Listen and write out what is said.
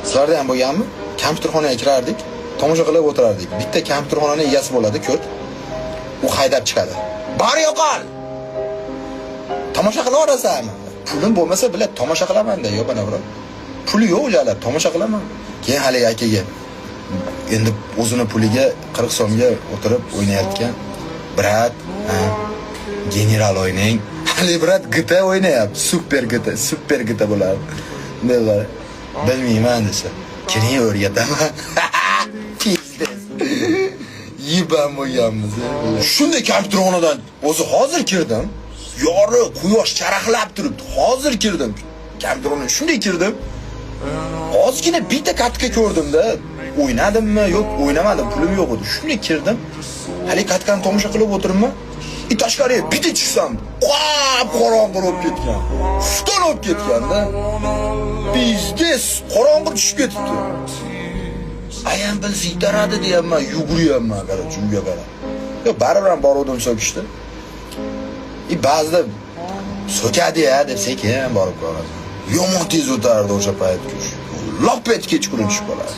Sizlarda ham bo'lganmi? Kompyuterxonaga kirardik, tomosha qilib o'tirardik. Bitta kompyuterxonani egasi bo'ladi, ko't. U haydab chiqadi. "Bor, yo'qol! Tomosha qilaverasanmi? Pulim bo'lmasa, блядь, tomosha qilaman-da, yo'q, bro. Puli yo'q jalab, tomosha qilaman." Keyin haligi akaga endi o'zini puliga 40 so'mga o'tirib o'ynayotgan, "Брат, ha, general o'ynang." Hali, брат, GTA o'ynayapti. Super GTA, super GTA bo'ladi. Bunday "Bilmayman" desa, "Kiring, o'rgataman." Пиздец. Ебан bo'lganmiz. Shunday kompyuterxonadan o'zi hozir kirdim. Yorug', quyosh charaqlab turibdi. Hozir kirdim. Kompyuterxonaga shunday kirdim. Ozgina bitta катка ko'rdimda. O'ynadimmi? Yo'q, o'ynamadim, pulim yo'q edi. Shunday kirdim. Hali катка ni tomosha qilib o'tiribman. И tashqariga bitta chiqsam, qop qorong'i bo'lib ketgan. Xufton bo'lib ketganda. Пиздец, qorong'i tushib ketibdi. Ayam bilsa itaradi deyapman, yuguryapman, короче, uyga qarab. Yo'q, baribir ham boruvdim so'kishdi. И ba'zida so'kadi ya deb sekin borib ko'rasan. Yomon tez o'tardi o'sha payt kuch. Lop etib kechqurun tushib qoladi.